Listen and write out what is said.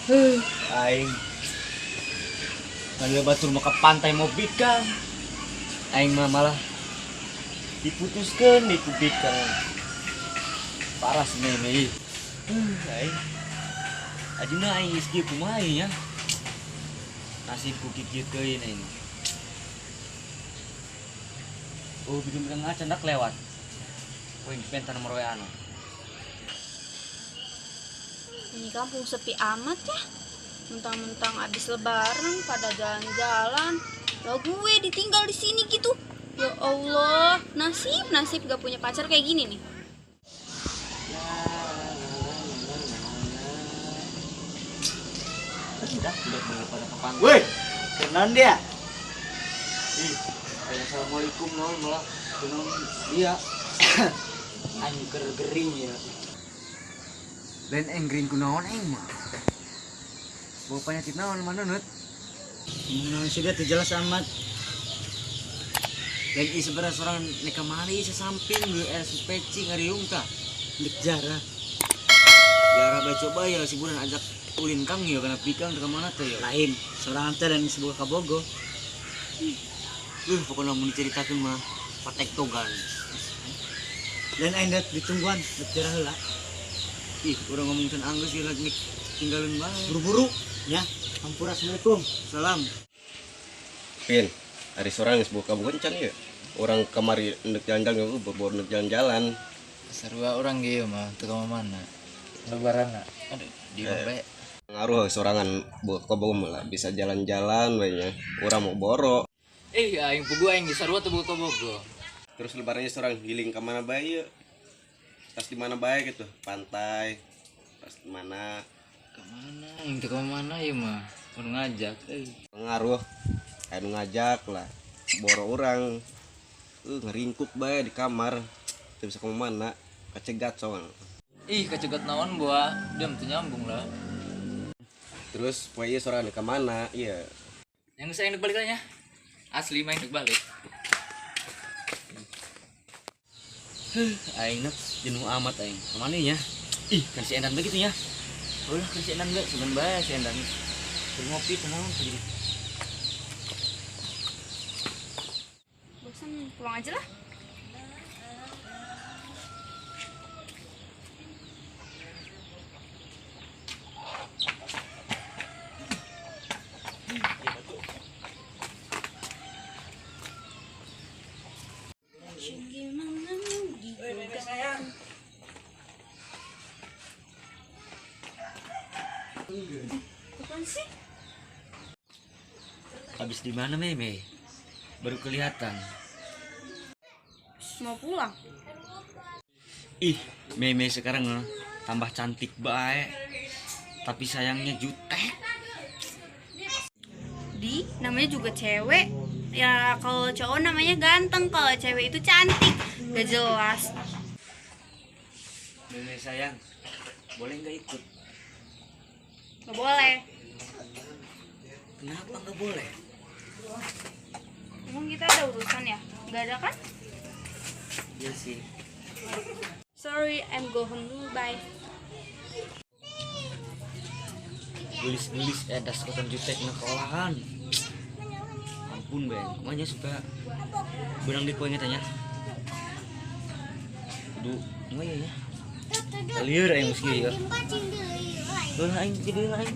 Aing. Kada batur mau ke pantai mau bikang. Aing mah malah diputuskan di ku bikang. Parah si Meme. Aing. Ajuna aing geus kieu kumaha nya. Nasibku kieu teuing aing. Oh, bikin bikin ngaca ndak lewat. Wing penta nomor WA nu. Ini kampung sepi amat ya. Mentang-mentang abis lebaran pada jalan-jalan. Lah gue ditinggal di sini gitu. Ya Allah, nasib nasib gak punya pacar kayak gini nih. Udah, udah pada ke pantai. Woi, kenalan dia. Ih, assalamualaikum naon malah kunaon dia. Aing keur gering ya. Lain aing gering kunaon aing mah. Bawa penyakit naon mana nut? Naon sih dia teu jelas amat. Lain ieu sebenarnya seorang nek kamari sasamping geus aya si peci ngariung tah. Ndek jarah. Jarah bae coba ya si bulan ajak ulin kang ya kana pikang teh ka mana teh ya. Lain, sorangan teh lain sebuah kabogo. Pokoknya mun diceritakeun mah patektogan. Lain aing dek ditungguan, dek jarah heula. Ih, urang ngomong can anggeus ieu lagi tinggalin bae. Buru-buru ya. Hampura, assalamualaikum. Salam. Pin, hari sorang geus buka kabogo can ieu. Urang kamari endek jalan-jalan, boro endek jalan-jalan. Sarua urang ge mah teu ka mana. Lebaran aduh, di bae. Ngaruh sorangan buka kabogo malah bisa jalan-jalan we nya. Urang mau boro. Aing pugu aing ge sarua teu boga kabogo. Terus lebarannya sorang healing ka mana bae ieu? Tas di mana bae gitu? Pantai. Tas di mana? Ka mana? Aing teu ka mana ieu mah. Mun ngajak euy. Ngaruh. Aya nu ngajak lah. Boro urang. Ngeringkuk bae di kamar. Teu bisa ka mana. Kacegat soang. Ih, kacegat naon boa? Diam teu nyambung lah. Terus poe ieu sorangan ka mana? Iya. Yang saya ndek balik nya. Asli main ndek balik. Huh, aing nak jenuh amat aing. Kemana nya? Ih, kan si Endan begitu ya. Ulah kan si Endan ge, sugan bae si Endan. Keur ngopi tenang tadi. Bosan, pulang aja lah. Apaan sih? Habis di mana, Meme? Baru kelihatan. Mau pulang. Ih, Meme sekarang tambah cantik bae. Tapi sayangnya jutek. Di, namanya juga cewek. Ya kalau cowok namanya ganteng, kalau cewek itu cantik. Gak jelas. Meme sayang, boleh nggak ikut? Nggak boleh. Kenapa nggak boleh? Emang kita ada urusan ya? Nggak ada kan? Iya sih. Sorry, I'm go home dulu, bye. Gelis-gelis das koton jutek na keolahan. Ampun, Ben. Makanya supaya benang di kuenya tanya. Kudu enggak ya ya. Lieur aing geus kieu ya. Ulah aing jadi aing.